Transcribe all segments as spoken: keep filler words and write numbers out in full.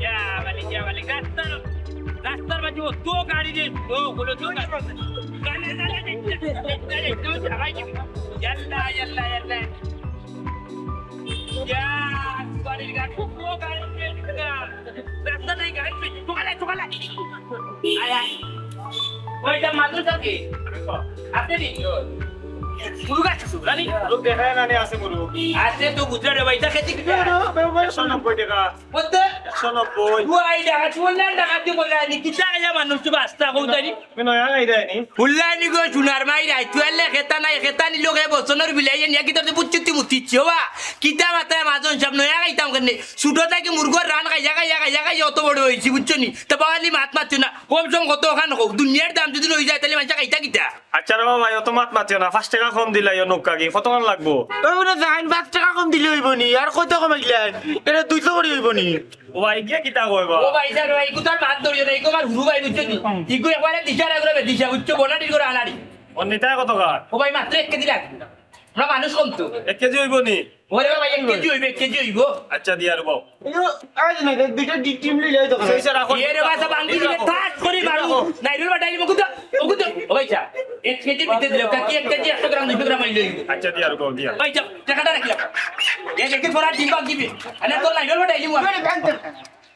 ইয়া মালিক, ইয়া মালিক, রাস্তার, রাস্তার মাঝে অত গাড়ি রে, ও, বলো তো, ইয়াল্লা, ইয়াল্লা, ইয়াল্লা। ইয়া, বাড়ির গাড়ি, ও গাড়ি রে, রাস্তা নাই, গাড়ি রে, সকালে, সকালে। আয়, আয়। ওইটা মানুষ আছে। আপনি নি? মুরগা আছে, জানি? লোক দেখায় না, নি আছে মুরগ। আছে তো বুঝলে রে ভাই, এটা খেতে কি? একশো নব্বই টাকা। কত? একশো নব্বই। ওয়াই, ডাকাতি বললেন, ডাকাতি বললেন, আমি কিতা আইয়া মানুষ তো বাস্তা কও তানি? আমি নয়া গাই দেয়নি। হুল্লানি গো, সোনার মাই রাইত, তুই আইলে খেতা নাই, খেতা নিল গে, বসনর বিলাই, নিয়া কিতা তুই বুঝছিস তুই মুতিচ্ছি, ওবা? কিতা মাথায় মাজন সব নয়া গাইতাম কেনে? ছোট থাকি মুরগর রান খাইয়া, খাইয়া, খাইয়া, খাইয়া অত বড় হইছি, বুঝছো নি? তা বাঙালি মাত মাতিও না, কম সম কত ওখান হোক, দুনিয়ার দাম যদি লই যায়, তাহলে মানুষ খাইতা কিতা? আচ্ছা রে বাবা, অত মাত মাতিও না, পাঁচ টাকা কম দিলাইও নৌকা কি, কতক্ষণ লাগবো? ওই বলে যাইন, পাঁচ টাকা কম দিলে হইব নি, আর কত কমাইলেন? এটা দুইশো করে হইব নি? ও ভাই, গিয়া কিতা কয় বা? ও ভাই, স্যার, ভাই, ইগু তার মাত ধরিও না, ইগু আমার হুরু ভাই, বুঝছো নি? ইগু একবারে দিশা রাখবে, দিশা, বুঝছো? বনাটির করে আনাড়ি। ও নিতায় কত কার? ও ভাই, মাত্র এক কেজি লাগবে। আমরা মানুষ কম তো। এক কেজি হইব নি? ওরে ভাই, এক কেজি হইবে, এক কেজি হইব। আচ্ছা, দিয়া আর বাও। এই যে, আজ না, দুইটা ডি-, ডিম লইলে হয়তো খাবে। সেই স্যার, রাখো। এ রে বাসা, ভাঙ্গি দিলে রাখো। ঠাস করে মারু। রাখো। নাইরুল বাটাই নিব, কুদা? ও কুদা? ও ভাই, চা। এক কেজি দিতে দিলে, কাকি এক কেজি একশো গ্রাম, দুইশো গ্রাম হইলে হইব। আচ্ছা, দিয়া আর বাও, দিয়া। ভাই, চা, টাকাটা রাখিলাম। এ দেখে তোরা ডিম ভাগ দিবি। আরে তোর নাইরুল বাটাই নিব।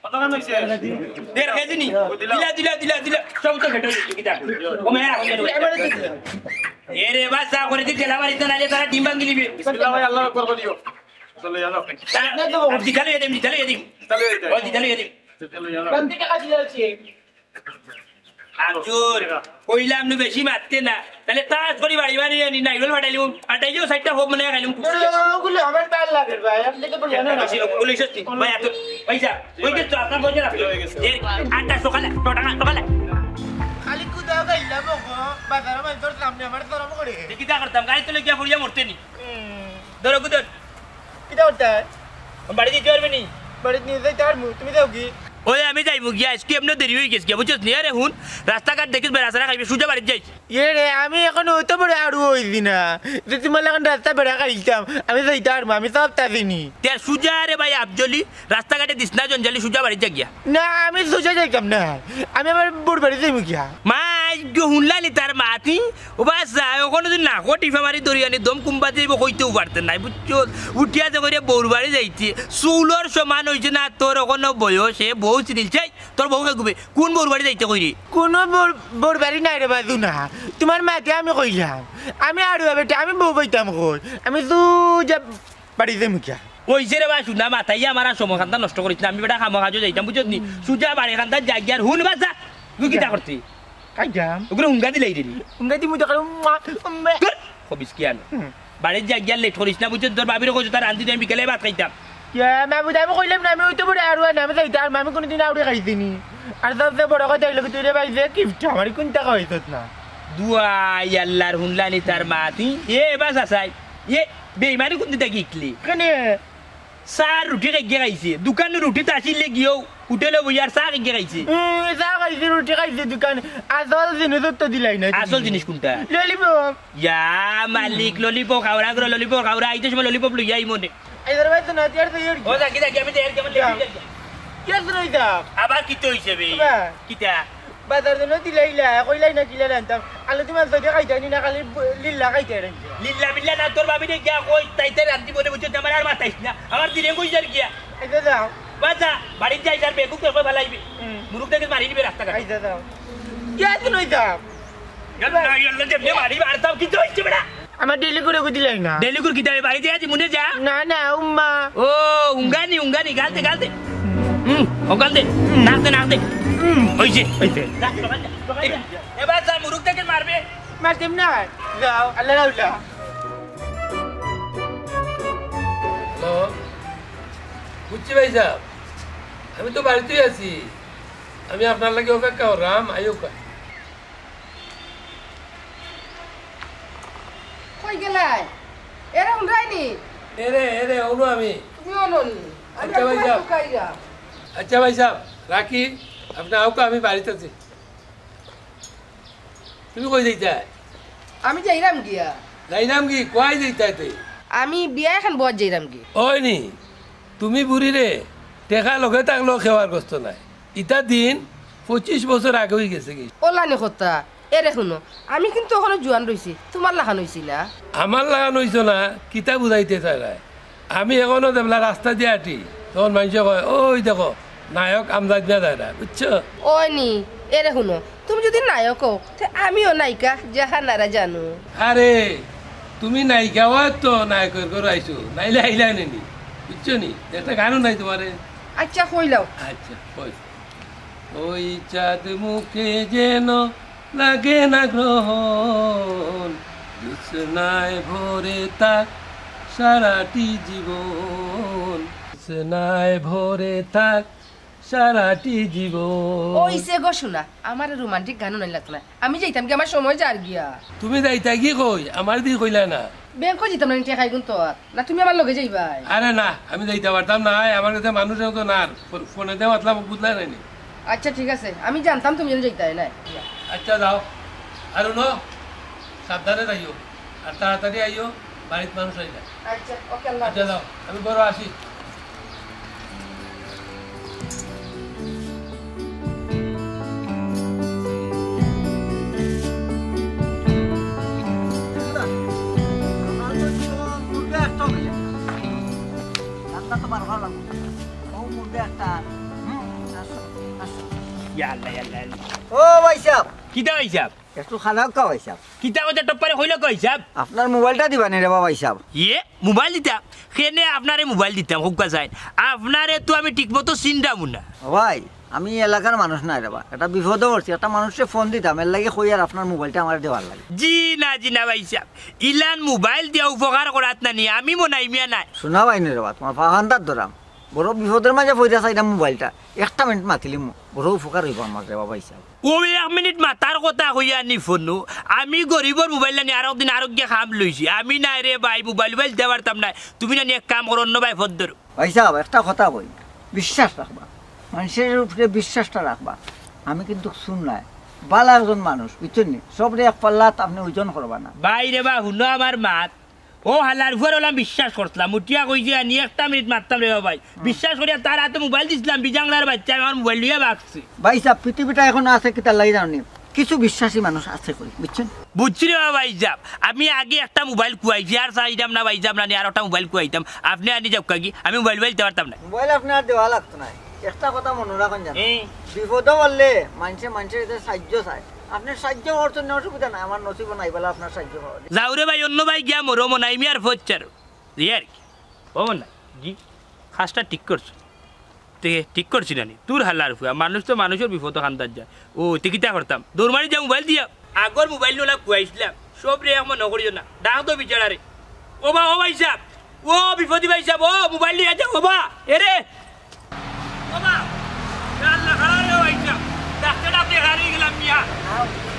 কতখান হইছে? দেড় কেজি নি? দিলা, দিলা, দিলা, দিলা। সব তো ফেটে হইছে, কিতা? ও মেয়ে, এখন ফেটে হইছে। এ রে বাস, যা করে দি, ঠেলা মারিস না, নাইলে তারা ডিম ভাঙি নিবে। বিসমিল্লাহ ভাই, আল্লাহু আকবার বলিও। চলো, জানো। তা, না তো। আর দিতালে এদিম, দিতালে এদিম। তাহলে এটা। ও, দিতালে এদিম। চলো, জানো। কোন দিকে কাজ চলছে? আজুর, কইলাম নু বেশি মারতে না। তাহলে তাস করি বাড়ি বাড়ি আনি, নাইরুল ফাটাইলিমু। আর তাইলেও সাইডটা হোক মনে হয় খাইলাম। ওগুলো আমার ভালো লাগে ভাই, আমি তো বলি না। বেশি লোক বলে সত্যি। ভাই, এত, ভাই যা, ওই যে তো আপনার বলছেন আপনি। এই আটটা সকালে, নটা সকালে। খালি কুদাও গাইলাম গো, বাজারে মাছ ধরতাম না, আমার ধরম করে। দেখি তা করতাম, গাড়ি তো লেগে পড়িয়া মরতে নি। হুম। ধরো, কুদর। কিতা করতে হয়? বাড়ি দিতে পারবে নি? বাড়িত নিয়ে যাইতে পারমু, তুমি যাও কি? ওই আমি যাইমু গিয়া, আজকে এমনে দেরি হয়ে গেছে গিয়া, বুঝছস নি? আরে হুন, রাস্তাঘাট দেখিস, বেড়া সারা খাইবে, সুজা বাড়িত যাইস। ইয়ে রে, আমি এখন অত বড় আড়ু হইছি না যে তোমার এখন রাস্তা বেড়া খাইতাম। আমি যাইতে পারমু, আমি সব তা চিনি। তে আর সুজা রে ভাই আফজলি, রাস্তাঘাটে দিস না জঞ্জালি, সুজা বাড়িত যা গিয়া। না, আমি সুজা যাইতাম না, আমি আমার বউর বাড়ি যাইমু গিয়া। মা, আইজ গো হুনলা নি তার মাতি? ও বাচ্চা, অখন যদি নাকো টিপা মারি ধরি আনি, দম কুম্বা যাইব, কইতেও পারতে নাই, বুঝছো? উঠিয়া যে কইরে বউর বাড়ি যাইতে, চুলর সমান হইছে না তোর অখনো বয়স, হে বউ চিনিল চাই, তোর বউ কে গুবে, কোন বউর বাড়ি যাইতে কইরে? কোনো বউর, বউর বাড়ি নাই রে বাজু না, তোমার মাতে আমি কইলাম, আমি আড়ুয়া বেটা, আমি বউ পাইতাম কই, আমি সুজা বাড়ি যাইমু গিয়া। ওই যে রে বা, শুনা মাথায় আমার আর সময় খান্তা নষ্ট করিস না, আমি বেটা কামো কাজো যাইতাম, বুঝছস নি? সুজা বাড়ি খান্তা যাই গিয়া আর হুন বাচ্চা, তুই কিতা করতে? খাইতাম। ওগুলো হুঙ্গা দিলাই রে। হুঙ্গা দিমু তো খালি উম্মা, উম্মা। ধুর, খবিস কি আনো? হুম। বাড়িত যা গিয়া লেট করিস না, বুঝছস? তোর ভাবিরে কইছো তার রান্ধি দে, আমি বিকেলে ভাত খাইতাম। ইয়া, মাহমুদ, আমি কইলাম না, আমি ওই তো বড় আরুয়া না, আমি যাইতাম, আমি কোনোদিন আউরে খাইছি নি। আর সবচেয়ে বড় কথা হইলো কি, তুই রে ভাই যে কিপটা, আমার কোন টাকা হইছত না। দুয়াই আল্লাহর হুনলানি তার মা, তুই এ বাস আসাই, এ বেইমানি কোন দিকে গিকলি? কেনে? চা রুটি খাইগে খাইছে। দোকানো রুটি তো আসিলে গিয়েও হোটেলো বইয়া আর চা খাইগে খাইছে। উম, চা খাইছে, রুটি খাইছে দোকানে। আসল জিনিস তো দিলাই না। আসল জিনিস কোনটা? ললিপপ। ইয়া মালিক, ললিপপ খাওরা করো, ললিপপ খাওরা। আইতে সময় ললিপপ লইয়া আই মনে। এই ধরো ভাই তো না, তিয়ার তো ইয়ে। ও, যাকি, যাকি, আমি দেয়ার কেমন যা। লেগে যাই। কে আছে রইতা? আবার কিতা হইছে বে? বাবা। কিতা? বাজার জন্য দিলাইলা, কইলাই না কিলা আনতাম। আলু তোমার সইটা খাইতে আনি না, খালি ব-, লিল্লা খাইতে আনি। লিল্লা বিল্লা না, তোর ভাবি রে গিয়া কই, তাই তাই রান্তি বলে বুঝছো, আমার আর মাতাইস না। আমার দিনে কই যার গিয়া। এই যে যাও। বাজা, বাড়িত যাই যার বেকুব তো কই ফালাইবি। হুম। মুরুখ দেখে মারি নিবে রাস্তাঘাট। এই যে যাও। কে আছে নইতা? ইয়াল্লা, ইয়াল্লা, যেমনে মারি মারতাম, কিতা হইছে বেটা? আমার ডেলি করে কই দিলাই না। ডেলি করে কিতা বাড়িত যাই, মনে যা। না, না, উম্মা। ও, উঙ্গানি, উঙ্গানি, গালতে, গালতে। হুম, ও গালতে। নাক দে, নাক দে। হুম। হইছে। হইছে। যা, সকাল যা, সকাল যা। এবার যা, মুরুখ দেখে মারবে। মারতাম না। যাও, আল্লাহ রাউলা। হ্যালো, বুঝছি ভাই সাহেব, আমি তো বাড়িতেই আছি, আমি আপনার লাগি অপেক্ষা করলাম, আইউক্কা। কই গেলায়? এরে হুনরায়নি? এরে, এরে, হুনো আমি। তুমি হুনোনি? আমরা আচ্ছা ভাই সাহেব। আচ্ছা ভাই সাহেব, রাখি, আপনে আউক্কা, আমি বাড়িত আছি। তুমি কই যাইতায়? আমি যাইরাম গিয়া। যাইরাম কি? কই যাইতায় তে? আমি বিয়া এখান বওয়াত যাইরাম গি। অয়নি, তুমি বুড়িরে, টেকা লগে থাকলেও খেওয়ার গোস্ত নাই। ইতা দিন পঁচিশ বছর আগে অইগেছে গি। অলানি কথা, এরে হুনো, আমি কিন্তু অখনো জুয়ান রইছি, তুমার লাখান অইছি না। আমার লাখান অইছো না, কিতা বুঝাইতে চাইরায়? আমি অখনো যেবলা রাস্তা দিয়া আটি, তখন মানষে কয়, "ওই দেখো, নায়ক আমজাদ মিয়া যাইরা", বুঝছো? অয়নি, এরে হুনো, তুমি যুদি নায়ক অও, তে আমিও নায়িকা, জাহানারা জানু। আরে, তুমি নায়িকা অওয়াত তো নায়কর ঘরো আইছো, নাইলে আইলায়নি, বুঝছো নি? একটা গানও নাই তুমারে। আচ্ছা, কইলাও। আচ্ছা, কই। ওই চাঁদ মুখে যেন লাগে না গ্রহণ, বিছনায় ভরে থাক সারাটি জীবন, বিছনায় ভরে থাক সারাটি জীবন। অইছে গো শুনা, আমারে রোমান্টিক গান হুনানি লাগতো না। আমি যাইতাম গি, আমার সময় যার গিয়া। তুমি যাইতায় গি কই? আমারে দি কইলায় না। ব্যাংকো যাইতাম না, টেকা গুনতো আর। না, তুমি আমার লগে যাইবায়? আরে না, আমি যাইতাম পারতাম না, আমার কাছে মানুষ অত না, ফো-, ফোনে দিয়া মাতলাম, বুঝলায় নানি। আচ্ছা, ঠিক আছে, আমি জানতাম তুমি যাইতায় না। আচ্ছা, যাও। আর হুনো, সাবধানে যাইও, আর তাড়াতাড়ি আইও, বাড়িত মানুষ আইলা। আচ্ছা, ওকে, আল্লাহ আচ্ছা, হাফেজ। যাও, আমি বড় আসি। ইয়া আল্লাহ, ইয়া আল্লাহ, ইয়া আল্লাহ। ও ভাই সাহেব। কিতা ভাই সাহেব? একটু খানা খাও ভাই সাহেব। কিতা কথা টপ্পারে কইলা কই সাহেব? আপনার মোবাইলটা দিবা নি রে বা ভাই সাহেব? ইয়ে, মোবাইল দিতাম? কেনে আপনারে মোবাইল দিতাম, কউক্কা চাইন? আপনারে তো আমি ঠিকমতো চিনরামও না। ও ভাই, আমি ই এলাকার মানুষ নায় রে বা, একটা বিপদো পড়ছি, একটা মানুষরে ফোন দিতাম, এরলাগি কইয়ার আপনার মোবাইলটা আমারে দেওয়ার লাগি। জি না, জি না ভাই সাহেব, ইলান মোবাইল দিয়া উপকার করাত নানি, আমি মনাই মিয়া নায়। শুনা ভাই নি রে বা, তুমার পাও হান্দাত ধরাম, বড় বিপদর মাঝে পড়িয়া চাইরাম মোবাইলটা, একটা মিনিট মাতিলিমু, বড় উপকার অইবো আমার রে বা ভাই সাহেব। অউ এক মিনিট মাতার কথা কইয়া নি ফোনো, আমি গরিবর মোবাইল নানি আরক দিন আরক গিয়া কাম লইছি। আমি নায় রে ভাই, মোবাইল উবাইল দিতাম পারতাম নায়। তুমি নানি এক কাম করো, অন্য বায় ফোন ধরো। ভাই সাহেব, একটা কথা কই, বিশ্বাস রাখবা, মানষর উপরে বিশ্বাসটা রাখবা। আমি কিন্তু চুর নায়, ভালা একজন মানুষ, বুঝছইন নি? সবরে এক পাল্লাত আপনে ওজন করবা না। ভাই রে বা, হুনো আমার মাত, অউ হালার ফুয়ার অলান বিশ্বাস করছলাম, উঠিয়া কইছে আনি একটা মিনিট মাততাম রে বা ভাই। বিশ্বাস করিয়া তার আতো মোবাইল দিছলাম, বিজাংরার বাইচ্চায় আমার মোবাইল লইয়া ভাগছে। ভাই সাহেব, পৃথিবীটা এখনো আছে কিতার লাগি জানইন নি? কিছু বিশ্বাসী মানুষ আছে করি, বুঝছইন? বুঝছি রে বা ভাই সাহেব, আমি আগে একটা মোবাইল কুয়াইছি, আর চাইরাম না ভাই সাহেব, নানি আরোটা মোবাইল কুয়াইতাম। আপনে আনি যাউক্কা গি, আমি মোবাইল উবাইল দিতাম পারতাম নায়। মোবাইল আপনার দেওয়া লাগতো নায়। একটা কথা মনো রাখইন জানো, হুম। বিপদো পড়লে মানষে মানষর কাছে সাহায্য চায়। আপনে সাহায্য করছইন না, অসুবিধা নাই, আমার নসিবো নাই বলে আপনার সাহায্য পাওয়া যায়। যাও রে ভাই, অন্য বায় গিয়া মরো, মনাই মিয়ার ফচ্চার। জি আর কি। ও মনাই, জি, কাজটা ঠিক করছো। তে ঠিক করছি না নি? তোর হালার ফুয়া, মানুষ তো মানুষর বিপদো কান্দাত যায়। ও, তে কিতা করতাম? দৌড় মারি যা মোবাইল দিয়া। আগর মোবাইল নলা কুয়াইছলাম। সবরে এক মনো করিও না। ডাক দেও বিচারারে। ও বা, ও ভাই সাহেব। ও বিপদী ভাই সাহেব, ও মোবাইল নিয়া যাও, ও বা। এরে। ও বা। ইয়া আল্লাহ, খাড়া রে ভাই সাহেব। ডাকতে ডাকতে খাড়া অই গেলাম মিয়া।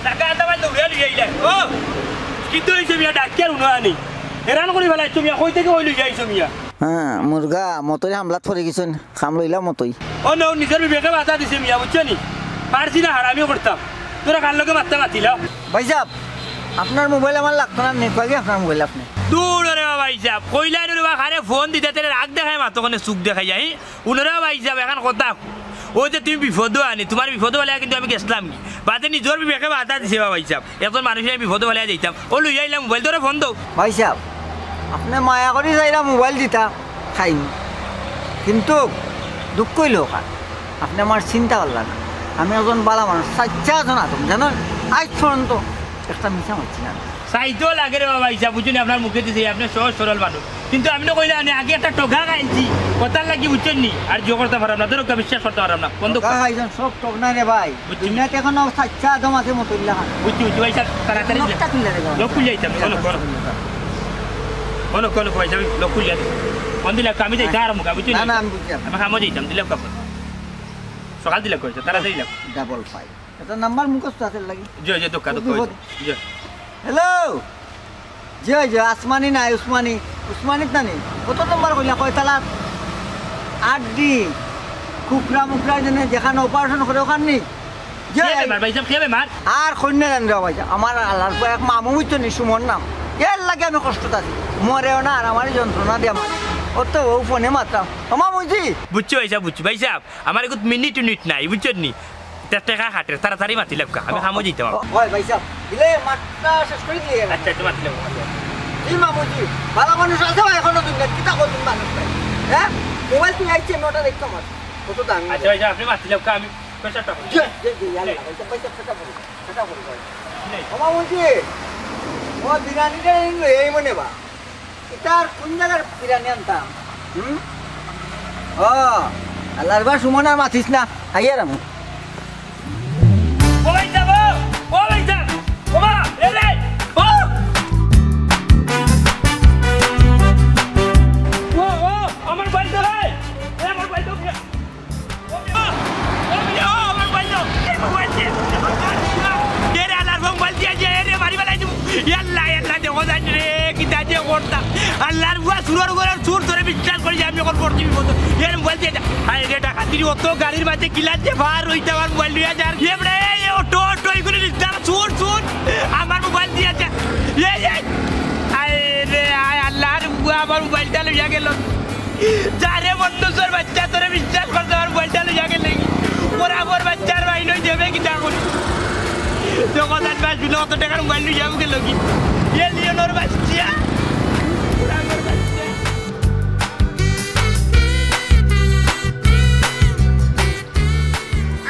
টাকা আনতে পারলে দৌড়িয়া লইয়া আইলে। ও। কিতা অইছে মিয়া, ডাকিয়া হুনো আনি। হেরান করি ফালাইছো মিয়া, কই থাকি কই লইয়া আইছো মিয়া? হ্যাঁ, মুরগা, মতই হামলাত পড়ি গেছইন, কাম লইলা মতই। ও নও, নিজর বিবেকে বাধা দিছে মিয়া, বুঝছো নি? পারছি না, হারামি করতাম। তোরা কার লগে মাততা মাতিলাও। ভাই সাহেব, আপনার মোবাইল আমার লাগতো না, নেকুয়াগি আপনার মোবাইল আপনে। দূর রে বা ভাই সাহেব, কইলা রে বা, কারে ফোন দিতে তেলে রাগ দেখায় মাতো, কনে চুখ দেখাই যাই। হুনো রে বা ভাই সাহেব, এখান কথা। অউ যে তুমি বিপদো আনি, তুমার বিপদো বলে কিন্তু আমি গেছলাম কি? বাদে নিজর বিবেকে বাধা দিছে বা ভাই সাহেব। একজন মানুষরে বিপদো ফালাইয়া যাইতাম। ও লইয়া আইলাম মোবাইল, তোরে ফোন দেও। ভাই সাহেব, আপনে মায়া করি চাইরা মোবাইল দিতা, খাইন। কিন্তু দুঃখ অইলো কার, আপনে আমার চিন্তা করলা না। আমি একজন ভালা মানুষ, সাচ্চা একজন আদম, জানইন? আইজ পর্যন্ত একটা মিছা মাতছি না। চাইতেও লাগে রে বা ভাই সাহেব, বুঝছইন নি, আপনার মুখে দিছে, আপনে সহজ সরল মানুষ। কিন্তু আমি তো কইলাম নি, আগে একটা ঠগা খাইছি, কথার লাগি বুঝছইন নি, আর জিও করতাম পারলাম না, ধরো, বিশ্বাস করতাম পারলাম না, বন্ধ কর। ঠগা খাইছইন, সব ঠগ না রে ভাই। বুঝছি। দুনিয়াত এখনো সাচ্চা আদম আছে মতইল্লা খান। বুঝছি, বুঝছি ভাই সাহেব, তাড়াতাড়ি লকটা খুলে দে। লক খুলে যাইতাম, লক, লক। লক, লক ভাই সাহেব, লক খুলে যাইতাম। বন্ধ দিলে আমি যাইতাম, আর মুখা, বুঝছি না, নি? না, আমি বুঝছি। আমি কামো যাইতাম, দিলে কাপড়। সকাল দিলে কইছে, তাড়াতাড়ি দিলে। Double five. এটা নাম্বার মুখস্থ আছে লাগি। জি, জি, দোকা, খুব দোকা, বিপদ। জি। হ্যালো। জি অয়, জি অয়, আসমানি নায়, উসমানি। উসমানিত নানি? কত নম্বর কইলা, কয়তালাত? আট ডি। কুকরা মুকরা যেনে যেখান অপারেশন করে ওখান নি? জি অয়। বেমার ভাইসাব, কে বেমার? আর কইন্যা জানি রে ভাইসাব, আমার আল্লার পুয়া এক মামু বুঝছো নি, সুমন নাম। এর লাগি আমি কষ্টত আছি। মরেও না, আর আমারে যন্ত্রণা দিয়া মারে। অত অউ ফোনে মাতরাম। ও মামুজি। বুঝছি ভাইসাব, বুঝছি ভাইসাব। আমার এগুত মিনিট টিনিট নাই, বুঝছইন নি? তে টেকা কাটের, তাড়াতাড়ি মাতিলাউক্কা, আমি কামো যাইতাম। ও, অয় ভাইসাব, ইলে মাতটা শেষ করি দিলে। আচ্ছা, আচ্ছা, মাতিলাউক্কা, মাতিলাউক্কা। জি মামুজি, ভালা মানুষ আছে ভাই, এখনো দুনিয়াত, কিতা কইন মানুষ ভাই? হ্যাঁ? মোবাইল তুই আইছে, নটা দেখতাম আর। কত দাম? আচ্ছা ভাইসাব, আপনে মাতিলাউক্কা, আমি পয়সাটা করি। জি, জি, জি, ইয়াল্লা, ভাইসাব, ভাইসাব, সেটা করি, সেটা করি ভাই। জি। ও মামুজি, ও বিরিয়ানিটা এই লই, এই মনে বা। ইতার কুন জাগার বিরিয়ানি আনতাম? হুম? ও, আল্লার বা সুমন আর মাতিস না, আইয়ার আমি। ও ভাইসাব, ও, ও ভাইসাব, ও মা, এ রে, ও! ও, ও, আমার ভাইসাব, এ আমার ভাইসাব। ও, ও, ও, আমার মোবাইল দাও, এই মোবাইল দে। এরে আল্লার মোবাইল দিয়া যে, এরে মারি ফালাই দিমু। ইয়াল্লা, ইয়াল্লা, দেখো যাইন রে, কিতা যে করতা। আল্লার পুয়া চুরর ঘরর চুর, তোরে বিশ্বাস করি যে আমি অখন পড়ছি বিপদ। এরে মোবাইল দিয়া যা। হায় রে, ডাকাতির অত গাড়ির মাঝে কিলা যে বার অইতা আমার মোবাইল লইয়া যার। এ বেটা, এই, এই, অটো, অটো, ইগুলি নিস্তার, চুর, চুর। আমার মোবাইল দিয়া যা। এই, এই। হায় রে, হায় আল্লার পুয়া আমার মোবাইলটা লইয়া গেল। যারে বন্ধু চোর বাচ্চা, তোরে বিশ্বাস করতে আমার মোবাইলটা লইয়া গেলে। ওরা আমার বাচ্চার ভাই নই দেবে কিতা করি? যখন আর পাঁচ বিলো অত টেকার মোবাইল লইয়া গেল কি? এ লিওনর বাচ্চা। ওরা আমার বাচ্চা।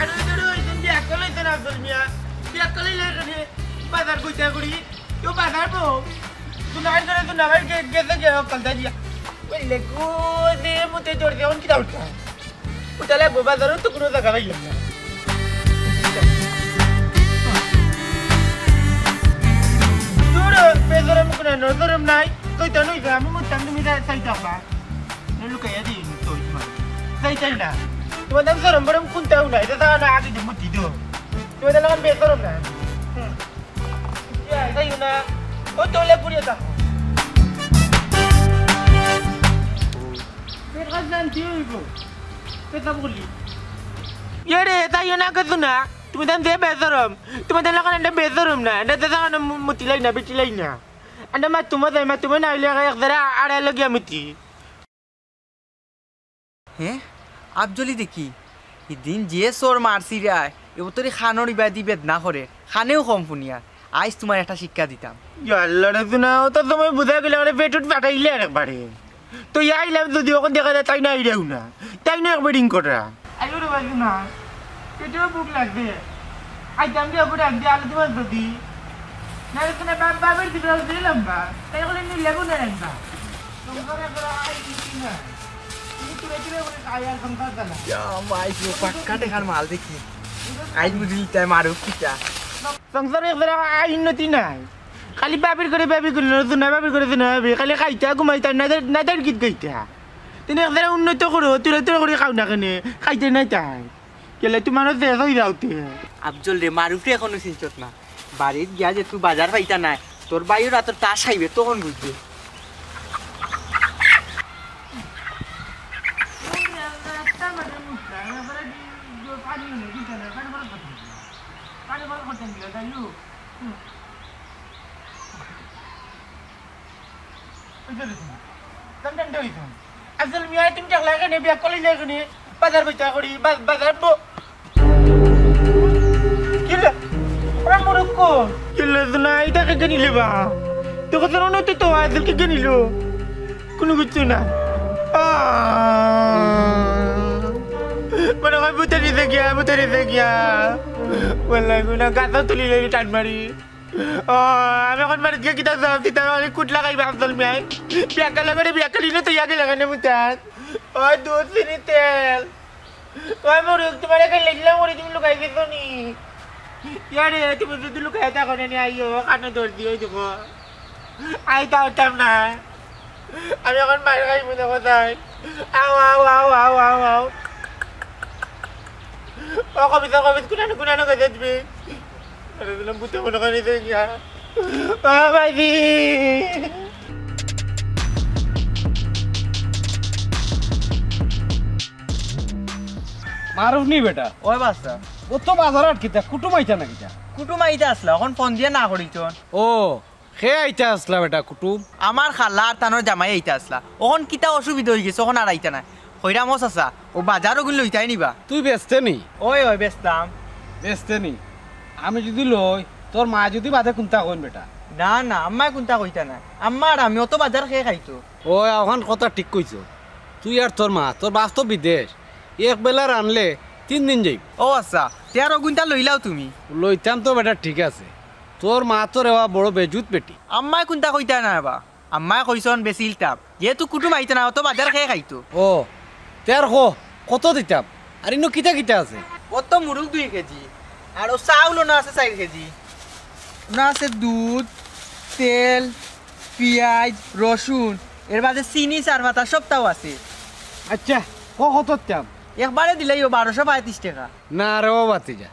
আরে, আরে, আরে, ওই দিন বিয়া করলে তো না, আব্দুল মিয়া। বিয়া করলে না, এখানে বাজার কইতা করি। কেউ বাজার বউ। দুলাভাই ধরে দুলাভাই গে-, গেছে গিয়া কলতা দিয়া। বললে, "গো, দে, মুতে জোর দে, অন কিতা উঠা?" উঠালে বাজারও তো কুনু জাগা পাইলাম না। দূর, বেজরম কুনু নজরম নাই। কইতা নই যে আমি মুততাম, তুমি যা চাইতা পা। লুকাইয়া দিই তো তোমার। চাইতাই না। তোমার দাম জরম বরম কুনতাও নাই। এটা তা না আগে যে মুতি দো। তোমার দাম বেজরম না। হুম। ইয়া, তাই না? ও তো লেপ পুড়িয়ে থাকো। পেট খাস জান কি হইব? পেশাব করলি। ইয়ে রে, তাই না কিছু না। তুমি তান যে বেজরম। তুমি তান লাগান এটা বেজরম না। এটা তো লাগান মু-, মুতিলাই না, বিটিলাই না। এটা মা তোমার দেয়, মা তুমি না হইলে এক জারা আড়াই লগিয়া মুতি। হে, আফজলি দেখি, ইদিন যে চড় মারছি রে, এ বতরি খানোর ইবাদি বেদনা করে, খানেও কম ফুনিয়ার। আইজ তোমার একটা শিক্ষা দিতাম। ইয়াল্লা রে তুনা, অত সময় বুঝা গেলে আরে পেটুত ফাটাইলে আরেকবারে। তো ইয়া আইলাম যদি অখন দেখা যায় তাই না আইরাও না, তাই না একবার রিং করা। আইও রে বাজু না, পেটেও ভুক লাগছে। আইতাম দিয়ে অখন রাখি আলু তোমার যদি। না রে তুনা, বাপ, বাপের দিবরা দিলাম বা। তাই বলে নিলে গুনে রাখবা। ইয়া, মাই, পুরো পাক্কা টেকার মাল দেখি। আইজ বুঝলি তাই মারুক কিতা। সংসারে এক জারা আয় উন্নতি নাই। খালি বাবির করে বাবি করে, নতুন না বাবির করে নতুন না বাবি। খালি খাইতা, ঘুমাইতা, নাদার, নাদার গীত গাইতা। তুমি এক জারা উন্নত করো, তুলে তুলে করে খাও না কেনে, খাইতে নাই তাই। গেলে তোমারও শেষ হয়ে যাওতে। আফজল রে, মারুফরে এখনো চিনছত না। বাড়িত গিয়া যে তুই বাজার পাইতা নাই, তোর ভাইও রাতর তাস খাইবে, তখন বুঝবে। ওই যে দেখুন, টান টান টান হইতো। আফজল মিয়া, তুমি দেখলা কেনে, বিয়া করলি না কেনে? বাজার বইতা করি, বা-, বাজার ব-, কিলা? ওরা মরক্কো। কিলা তো না, এটা কে কিনিলে বা? তো কত রণ হতে তো, আফজল কে কিনিল? কোনো কিছু না। আহ! মনে হয় ভূতে নিতে গিয়া, ভূতে নিতে গিয়া। বললাই গুনা, গাছও তুলি লইলি টান মারি। ও, আমি এখন বাড়িত গিয়া কিতা জবাব দিতাম? আমি কুট লাগাইবা আফজল মিয়াই? বিয়াক্কা লাগারে বিয়াক্কা লিনো তো ইয়াকে লাগানে মুতাত। ও, দুধ চিনি তেল। ও, মরুক, তোমার এখানে লেখলাম করে তুমি লুকাই গেছো নি? ইয়ারে, তুমি যদি লুকাই থাকো না, নি আইও, কানে ধর দিও, দেখো। আইতা হতাম না। আমি এখন মার খাইবো না কোথায়? আও, আও, আও, আও, আও, আও। ও, কবিতা, কবিতা, কুনানো, কুনানো গেছে তুমি? আরে, দিলাম, ভূতে মনে করে নিতে গিয়া। বাবাজি। মারুফ নি বেটা? ওই বাচ্চা। ও তো বাজার আটকিতা, কুটুম আইতা না কিতা? কুটুম আইতা আসলা, অখন ফোন দিয়া না করিছন। ও, কে আইতা আসলা বেটা কুটুম? আমার খালা আর তানর জামাই আইতা আসলা। অখন কিতা অসুবিধা অইগেছে, অখন আর আইতা না। কইরাম ও চাচা, ও বাজার অগুন লইতায় নি বা? তুই বেচতে নি? ওই, ওই, বেচতাম। বেচতে নি? আমি যুদি লই, তোর মা যুদি বাদে কুন্তা কইন বেটা? না, না, আম্মায় কুন্তা কইতা না। আম্মা আর আমি অত বাজার কে খাইতো? ওই, অখান কথা ঠিক কইছো। তুই আর তোর মা, তোর বাপ তো বিদেশ। এক বেলা রানলে তিন দিন যাইব। ও আচ্ছা, তে আর অগুনতা লইলাও তুমি। লইতাম তো বেটা, ঠিক আছে। তোর মা তো রেবা বড় বেজুত বেটি। আম্মায় কুন্তা কইতা না বা? আম্মায় কইছন বেচিলতাম। যেহেতু কুটুম আইতা না, অত বাজার কে খাইতো? ও, তে আর ক, কত দিতাম? আর ইনো কিতা কিতা আছে? অত মুরুগ দুই কেজি, আর ও চাউল অনো আছে চাইর কেজি। অনো আছে দুধ, তেল, পিয়াজ, রসুন, এর বাদে চিনি, চা পাতা সবতাউ আছে। আচ্ছা, ক, কত দিতাম? একবারে দিলাইও বারোশো পঁয়ত্রিশ টেকা। না রে ও ভাতিজা,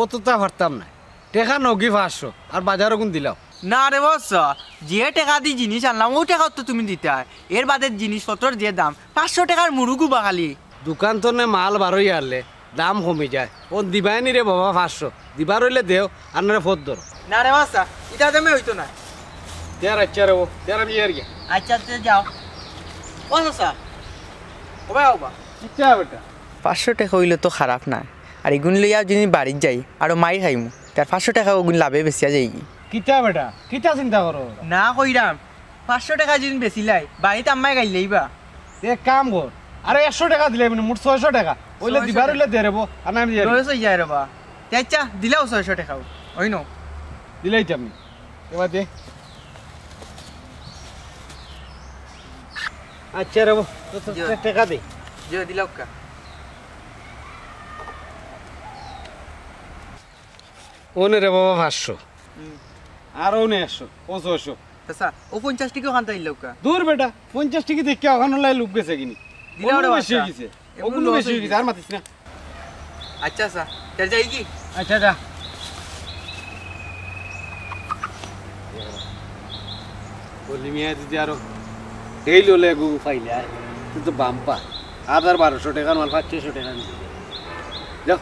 অততা পারতাম না। টেকা নগি পাঁচশো, আর বাজার অগুন দিলাও। না রে বাচ্চা, যে টেকা দি জিনিস আনলাম, অউ টেকা তো তুমি দিতায়। এর বাদে জিনিসপত্রর যে দাম, পাঁচশো টেকার মুরুগু বা খালি। দোকান তনে মাল বারই আরলে দাম কমি যায়। ও দিবায় নি রে বাবা পাঁচশো, দিবার অইলে দেও, আর নারে ফোন ধরো। না রে বাচ্চা, ইতা দামে অইতো না। তে আর আচ্ছা রে ও, তে আর আমি আর গিয়া। আচ্ছা, তে যাও। ও চাচা, ও ভাই, ও বা। কিতা বেটা? পাঁচশো টেকা অইলে তো খারাপ না, আর ইগুন লইয়া যুদি বাড়িত যাই, আরো মাইর খাইমু, তার পাঁচশো টেকা অগুন লাভে বেচিয়া যাইগি। কিতা বেটা, কিতা চিন্তা করো? না কইরাম, পাঁচশো টেকা যুদি বেচিলাই, বাড়িত আম্মায় গাইল্লাইবা। এক কাম কর, আরো একশো টেকা দিলে মানে মোট ছয়শো টেকা। অইলে ছয়শো দিবার টেকা। অইলে দে রে বো, আর না আমি দিয়া লস অই যায় রে বা। তে আচ্ছা, দিলাও ছয়শো টেকাও। অই নু। দিলাইতাম নি। এবার দে। আচ্ছা রে বো, তো, তো, জি। তে-, টেকা দে। জি, দিলাউক্কা। অনে রে বাবা পাঁচশো। হুম। আর অনে একশো, ও ছয়শো। আচ্ছা, ও পঞ্চাশ টেকা অখানতা দিলাউক্কা। দূর বেটা, পঞ্চাশ টেকা দেখিয়া অখান অলাই লোভ গেছে কিনি। দিলাও রে অগুন বেশি বাচ্চা। অইগেছে। এগুন অগুন লস বেশি অইগেছে, অইগেছে। আর মাতিস না। আচ্ছা, আচ্ছা। তে যাইগি? আচ্ছা, যা। বলি মিয়া যদি আরো ডেইলি অইলে এগু পাইলে আয়, কিন্তু বাম্পার। হাজার বারোশো টেকার মাল পাঁচ ছয়শো টেকা নিবে। যাও।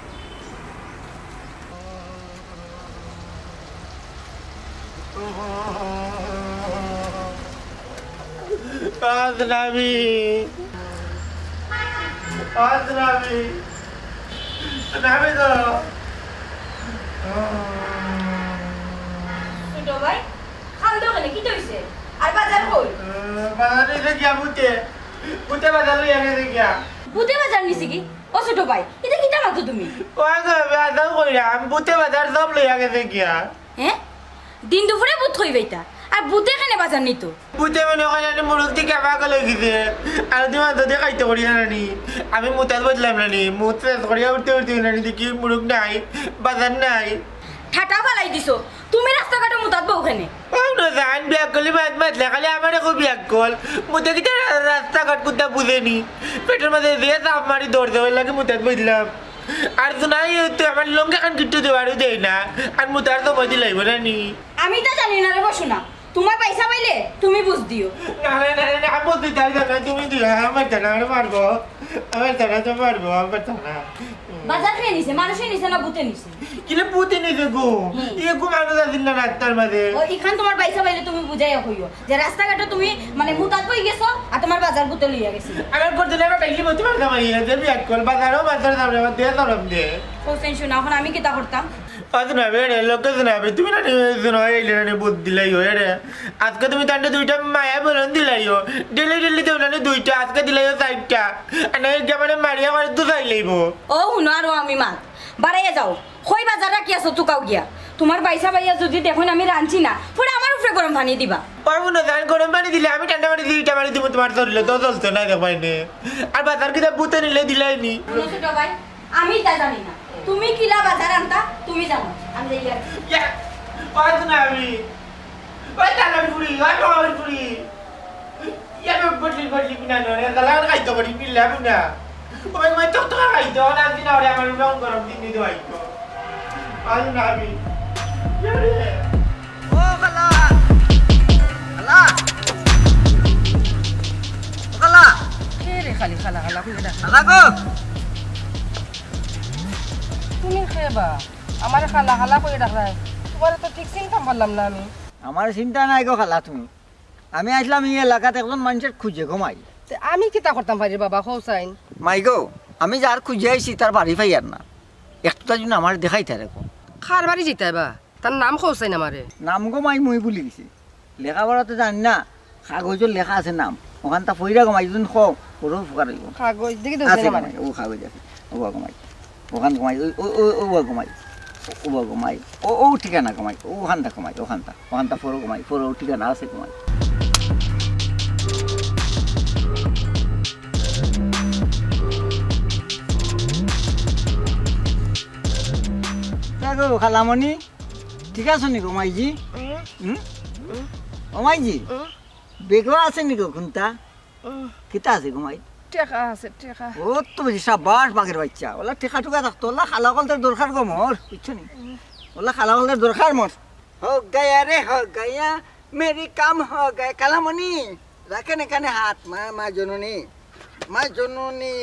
আজনাবি। আজনাবি। নাবি তো। ছোট ভাই, কান্দো কেনে? কিতা অইছে? আর বাজার কই? বাজার নিছে গিয়া ভূতে। ভূতে বাজার লইয়া গেছে গিয়া। ভূতে বাজার নিছে গি? ও ছোট ভাই, ইতা কিতা মাতো তুমি? ও আগে আমি আদাও কইরাম, ভূতে বাজার সব লইয়া গেছে গিয়া। হ্যাঁ? দিন দুপুরে ভূত কইবায়তা, আর ভূতে কেনে বাজার নিতো? ভূতে মনে কয় আমি মুরুগ দেখিয়া পাগল অইগেছে, আর তুমি মাংস দিয়া খাইতো করিয়া নানি, আমি মুতাত বইলাম নানি, মুত ফ্রেশ করিয়া উঠতে উঠতে নানি দেখি মুরুগ নাই, বাজার নাই। ঠাটা ফালাই দিছো, তুমি রাস্তাঘাটো মুতাত বও কেনে? ও না জান, বিয়াক্কলি মাত মাতলে খালি আমারে কও বিয়াক্কল। মুতে কিতা রা-, রাস্তাঘাট কুন্তা বুঝে নি? পেটর মাঝে যে চাপ মারি ধরছে, অইর লাগি মুতাত বইলাম। আর জুনাই তো আমার লুঙ্গি খান কিচ্ছু দেওয়ারও দেয় না, আর মুতার তো বদি লাইব না নি। আমি তো জানি না রে বসু না, তোমার পয়সা পাইলে তুমি বুঝ দিও। না, না, না, না, আমি বুঝ দিতে পারি না, তুমি দিও, আমার জানা, আমি পারবো, আমার জানা তো পারবো, আমার জানা। বাজার কে নিছে? মানুষে নিছে না ভূতে নিছে? কিলে ভূতে নিছে গো? হুম। এ গো মানুষ আছিল না রাস্তার মাঝে। ও, ইখান তোমার পয়সা পাইলে তুমি বুঝাইয়া কইও যে রাস্তাঘাটো তুমি মানে মুতাত বই গেছো আর তোমার বাজার ভূতে লইয়া গেছে। আমার করতে না বেটা, ইলি মতি মারতে মারি, যে বিয়াক্কল, বাজারও বাজার যাবে, আমার দিয়ে ধরম দে। হোসেন শোনা, এখন আমি কিতা করতাম? আজ না বে রে, লোকে শোনা বে, তুমি না রে, শোনা, এই রে, রে, বুদ্ধি দিলাই হয় রে। আজকে তুমি তান্ডে দুইটা মায়া বলন দিলাই হো। ডেলি ডেলি দেও না রে দুইটা, আজকে দিলাই হো চারটা। আর না, এই গেমারে মারিয়া করে দুধাই লইব। ও হুনো, আরো আমি মাত। বাড়াইয়া যাও। কই বাজার রাখি আছো তুকাও গিয়া? তোমার বাইসা বাইয়া যদি দেখইন আমি রানছি না, পরে আমার উপরে গরম পানি দিবা। পারবো না, জান, গরম পানি দিলে আমি ঠান্ডা পানি দিই, ইটা পানি দিব, তোমার শরীরে তো চলতো না, দেখবাই নে। আর বাজার কিতা ভূতে নিলে দিলাই নি। হুনো ছোট ভাই, আমি তা জানি না। তুমি কিলা বাজার আনতা, তুমি জানো। আমি যাই আর। ইয়া, পারবো না আমি। ওই তালার ফুড়ি, ওই বাবার ফুড়ি। ইয়া, আমি বদলি, বদলি কিনা নয়, তালা আর খাইতে পারি, পিল্লা বুনা। ওই, ওই তো, তো খাইতে, ওরা দিন ওরে আমার রং গরম দিন দিতে হইতো। পারবো না আমি। ইয়া রে। ও খালা, খালি খালা খালা কইয়া ডাক। খালা গো! তুমি কে বা? আমারে খালা খালা কইয়া ডাকরায়। তুমারে তো ঠিক চিনতাম পারলাম না আমি। আমারে চিনতায় নায় গো খালা তুমি। আমি আইছলাম ই এলাকাত একজন মানষর খুঁজে গো মাই। তে আমি কিতা করতাম পারি বাবা, কও চাইন? মাই গো, আমি যার খুঁজে আইছি তার বাড়ি পাইয়ার না। একটুতা যদি আমারে দেখাইতায় গো। কার বাড়ি যাইতায় বা? তার নাম কও চাইন আমারে। নাম গো মাই মুই ভুলি গেছি। লেখাপড়া তো জানি না, কাগজো লেখা আছে নাম। অখানতা পড়িয়া গো মাই, যদি কও, বড় উপকার অইবো। কাগজ দেখি দেও আছে চাইন গো আমারে। মাই, ও কাগজ আছে। ও বা গো মাই। অখান গো মাই, ও, ও, ও, ও বা গো মাই। ও, ও বা গো মাই। ও, ও ঠিকানা গো মাই। অখানতা গো মাই, অখানতা। অখানতা পড়ো গো মাই, পড়ো, ঠিকানা আছে গো মাই। তা গো, খালামণি, ঠিক আছো নি গো মাইজি? উম। হুম? উম। ও মাইজি, উম। বেগো আছে নি গো কুন্তা? উম। কিতা আছে গো মাই? টেকা আছে, টেকা। ও তো বুঝি সাব্বাস বাঘের বাচ্চা। অলা টেকা টুকা থাকতো, অলা খালা অকলতর দরকার গো মোর, বুঝছো নি? উম। অলা খালা অকলতর দরকার মোর। হো গয়া রে, হো গয়া, মেরি কাম হো গয়া। খালামণি, রাখেন এখানে হাত, মা, মা জননী। মা জননী,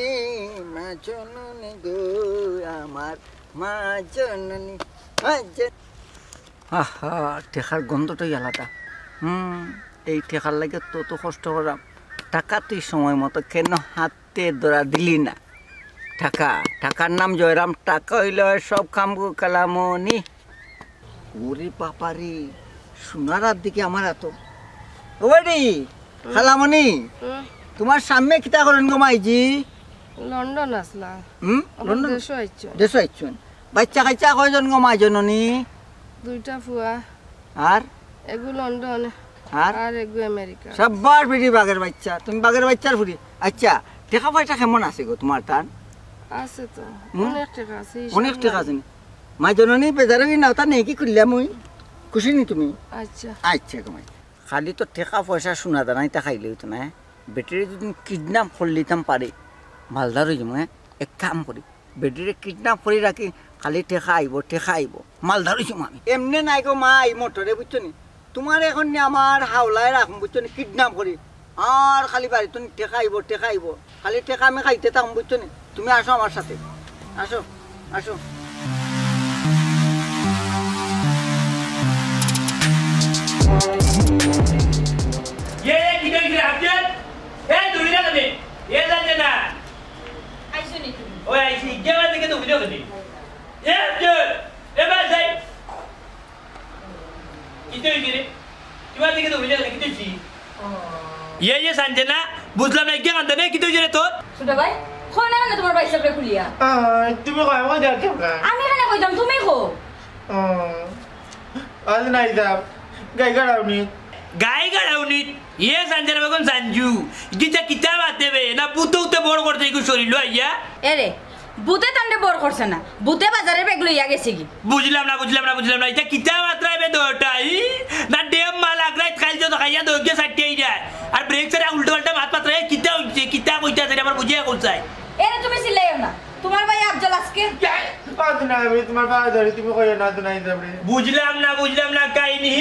মা জননী গো, আমার মা জননী, মা জন- আহা, টেকার গন্ধটাই আলাদা। হুম, এই টেকার লাগি তো, তো কষ্ট করাম। টেকা তুই সময় মতো কেনে হাতে ধরা দিলি না? টেকা, টেকার নাম জয়রাম, টেকা অইলে অয় সব কাম গো খালামণি। ওরে বাবা রে, সোনার দিকে আমার এত। ও বেটি, হুম। খালামণি, হুম। তুমার সামনে কিতা করেন গো মাইজি? লন্ডন আছলা। হুম? অখন লন্ডন? দেশো আইছো। দেশো আইছইন। বাচ্চা কাচ্চা কয়জন গো মা জননী? দুইটা ফুয়া। আর? এগু লন্ডন। আর? আর এগু আমেরিকা। সাব্বাস বেটি বাঘের বাচ্চা, তুমি বাঘের বাচ্চার ফুরি। আচ্ছা, টেকা পয়সা কেমন আছে গো তুমার তান? আছে তো, হুম? অনেক টেকা আছে, হিসাব অনেক টেকা নাই। আছে নি? মা জননী বেজার অইও না, অতা নেকি কইলাম মুই। খুশি নি তুমি? আচ্ছা। আচ্ছা গো মাই। খালি তো টেকা পয়সা সোনা দানা ইতা খাইলে অইতো না, হ্যাঁ? বেটিরে যদি কিডন্যাপ করিলিতাম পারি, মালদার অইযিমু, হ্যাঁ? এক কাম করি, বেটিরে কিডন্যাপ করি রাখি, খালি টেকা আইবো, টেকা আইবো, মালদার অইযিমু আমি। এমনে নায় গো মাই, মোটরে, বুঝছো নি? তুমারে অখন নি আমার হাওলায় রাখমু, বুঝছো নি? কিডন্যাপ করি। আর খালি বাড়িত নি টেকা আইবো, টেকা আইবো। খালি টেকা আমি খাইতে থাকমু, বুঝছো নি? তুমি আসো আমার সাথে। আসো, আসো। এ, এ, কিতা অইছে রে, আফজাল? এ, দৌড়ি না কেনে? এ, যাইতে না। আইছো নি তুমি? ওই আইছি, ইগে আমার দিকে দৌড়ি না কেনে? এ, আফজাল, এ, ভাই, যাই। কিতা অইছে রে? কিবা দিকে দৌড়ি না কেনে? কিতা অইছে? ইয়ে, ইয়ে, সানজানা, বুঝলাম না, ইগে কান্দে না, কিতা অইছে রে তোর? ছোট ভাই, কও না কেনে তুমার ভাইসাবরে খুলিয়া? আহ, তুমি কও, আমি কইতাম না। আমি কেনে কইতাম, তুমি কও। আহ, আজ নাই যাব, গাই গাড়াও নি। গাই গাড়াও নি? ইয়ে, সানজানা বেগম সানজু, ইতা কিতা মাতে বে? না ভূতে উতে বড় করছে ইগু শরীলো আইয়া? এরে, ভূতে তানরে বড় করছে না, ভূতে বাজারে ব্যাগ লইয়া গেছে গি। বুঝলাম না, বুঝলাম না, বুঝলাম না। ইতা কিতা মাতরায় বে দুইওটায়? না ডেম মাল আগ্রাইত খাইল যত খাইয়া দৌড় গিয়া সাইডে আইরায়। আর ব্রেক ছাড়া উল্টা পাল্টা মাত মাতরায়, কিতা অইছে, কিতা কইতাছে, আমার বুঝিয়া কইছাই। এরে তুমি চিল্লাইও না। তুমার ভাই আফজাল আজকে আজ না, আমি তুমার বাবা ধরি, তুমি কইও না, তো নাই যাবরে। বুঝলাম না, বুঝলাম না কাহিনী।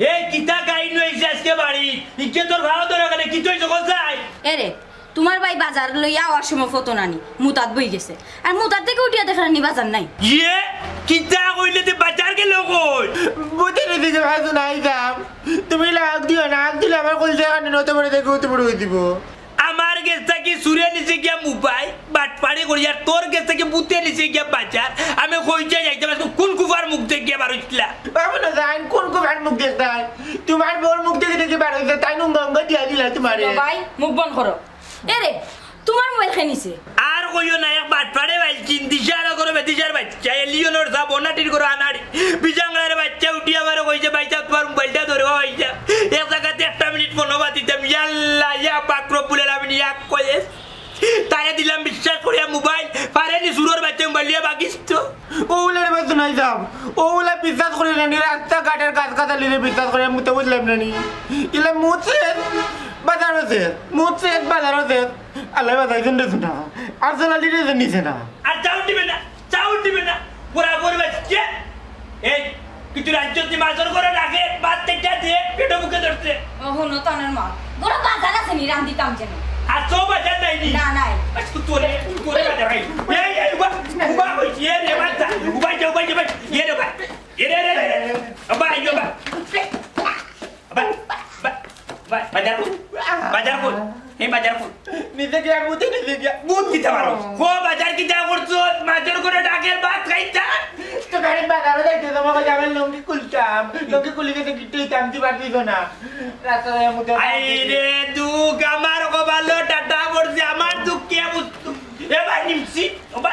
এই কিতা কাহিনী অইছে আজকে বাড়ি? ইকে তোর ভাও ধরে গেলে কিতা অইছে কইছাই? এরে, তুমার ভাই বাজার লইয়া আওয়ার সময় ফতন আনি মুতাত বই গেছে, আর মুতাত থাকি উঠিয়া দেখে নি বাজার নাই। ইয়ে, কিতা কইলে তে বাজার গেল কই? বুঝে নি দিকে ভাই নাই দাম। তুমি লাগ দিও না, আগ দিলে আমার কলজা কানে নত পড়ে দেখে উঠে পড়ে হই দিব। আমার গেছ থাকি চুরে নিছে গিয়া মোবাইল, বাটপারি করি, আর তোর গেছ থাকি ভূতে নিছে গিয়া বাজার। আমি কই যাই যাইতাম, আজকে কোন কুফার মুখ দেখি গিয়া বার অইছিলা? বাবু না জান, কোন কুফার মুখ দেখতাই? তুমার বউর মুখ দেখি দেখি বার অইছে, তাই নুঙ্গা উঙ্গা দিয়া দিলা তুমারে। ভাই, মুখ বন্ধ করো। এরে, তুমার মোবাইল কে নিছে? আর কইও না, এক বাটপারে বাইলকিন, দিশার করো বেদিশার বাচ্চা, এলিয়নর সা বনাটির করো আনাড়ি। বিজাংলার বাচ্চা উঠি আমারে কইছে, "ভাইসাব, তুমার মোবাইলটা ধরো, ভাইসাব।" এক জাগাত একটা মিনিট ফোন বাদ দিতাম, ইয়াল্লা, ইয়া পাক রব্বুল আলামিন, ইয়া কয়েস। তারে দিলাম বিশ্বাস করিয়া মোবাইল, পারে নি চুরর বাচ্চা মোবাইল লইয়া বাগিস তো। ওগুলার মতো নাই দাম, ওগুলা বিশ্বাস করি না নি, রাস্তা ঘাটের গাছ গাছালিরে বিশ্বাস করি, আমি তো বুঝলাম না নি। ইলে মুছে বাজার আছে, মুছে বাজার আছে। আল্লাহ বাঁচাইছেন রে সোনা, আর সোনালি রে নিছে না। আর চাউল দিবে না, চাউল দিবে না। বরাবর বাচ্চা। এই, কিছু রাজ্য তুই মাছর করে রাখে, ভাত তেটা দিয়ে, পেটো মুখে ধরছে। ও, হুনো, তানের মা। বড় বাজার আছে নি, রান্দিতাম যেন। আর তো বাজার নাই নি? না, নাই। আজ তো তোরে, তোরে বাজার নাই। এই, এই, উবা, উবা কইছি, এ রে, বাচ্চা, উবা, যা, উবা, যা, উবা, এ রে, উবা। এ রে, রে, রে, রে। উবা, এই, উবা। উবা, উবা, উবা, বাজার কর, বাজার কর, এই বাজার কর। নিজে গিয়া মুতে নিজে গিয়া। মুত দিতে পারো। কো বাজার কিতা করছো? মাছের করে ডাকের ভাত খাইতা? তো গাড়ি বাজারে যাইতে তো বাবা আমার লুঙ্গি খুলতাম। লুঙ্গি খুলি গেছে গিট্টু দিতাম, তুই বাদ দিছ না। রাস্তায় মুতে আই রে দুঃখ, আমার কপালো টাটা পড়ছে, আমার দুঃখ কে বুঝতো? এবার নিমছি, ওবা,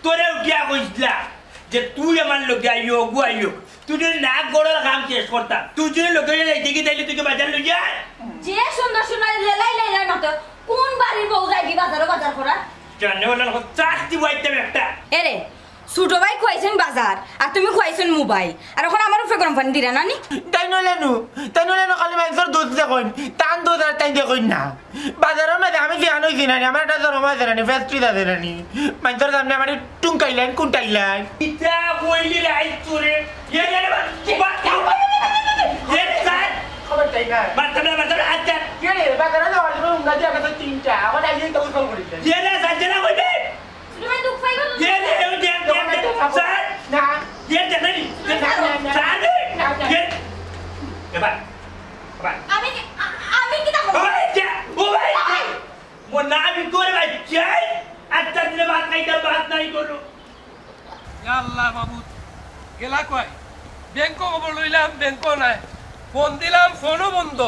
তোরে উঠিয়া কইছিলা যে তুই আমার লগে আইও, গু আইও। তুই যদি না গড়ের কাম শেষ করতা, তুই যদি লগে যাইতে কি তাইলে তুই কি বাজার লই যায়? যে সুন্দর সুন্দর লেলাই লেলাই মতো কোন বাড়ির বউ যাইবি বাজারো বাজার করা? জানে ওলা চাকরি বইতে একটা। এরে, ছোট ভাই খুয়াইছেন বাজার, আর তুমি খুয়াইছেন মোবাইল, আর এখন আমার উপরে গরম পানি দিরা নানি? তাই নলেনু, তাই নলেনু খালি মানুষের দুধ দেখইন, তান দুধ আর তাই দেখইন না। বাজারর মাঝে আমি বিয়ান অইছি নানি, আমার একটা জরম আছে নানি, ফেস্টিজ আছে নানি। মানুষের সামনে আমার টুঙ্কাইলেন, কুন্টাইলেন। ইতা কইলি রাইত তোরে। ইয়ে, ইয়ে, ইয়ে, বা-, ইয়ে, স্যার। খবর চাই না। মারতাম না, মারতাম না, আচ্ছা। কে রে? বাজারে যাওয়ার জন্য উমরা দিয়ে আমাদের তিনটা। এখন আইয়ে তো উসল করি দেন। ইয়ে রে, স্যার, যেটা কইবে। তুমি দুঃখ পাইবা না? ইয়ে রে, ইয়ে, ইয়ে, ইয়ে, ইয়ে, স্যার। না। ইয়ে, দেখেনি? না, না, না। স্যার রে। না, না। ইয়ে। এবার, এবার। আমি কি, আ-, আমি কিতা করব? ও ভাই, যা, ও ভাই, যা। ভাই। মোর নাম ইকরে ভাই, যাই। আচ্ছা, দিনে ভাত খাইতাম, ভাত নাই করো। ইয়া আল্লাহ মাবুদ, গেলা কই? ব্যাংকো খবর লইলাম, ব্যাংকো নাই। ফোন দিলাম, ফোনও বন্ধ।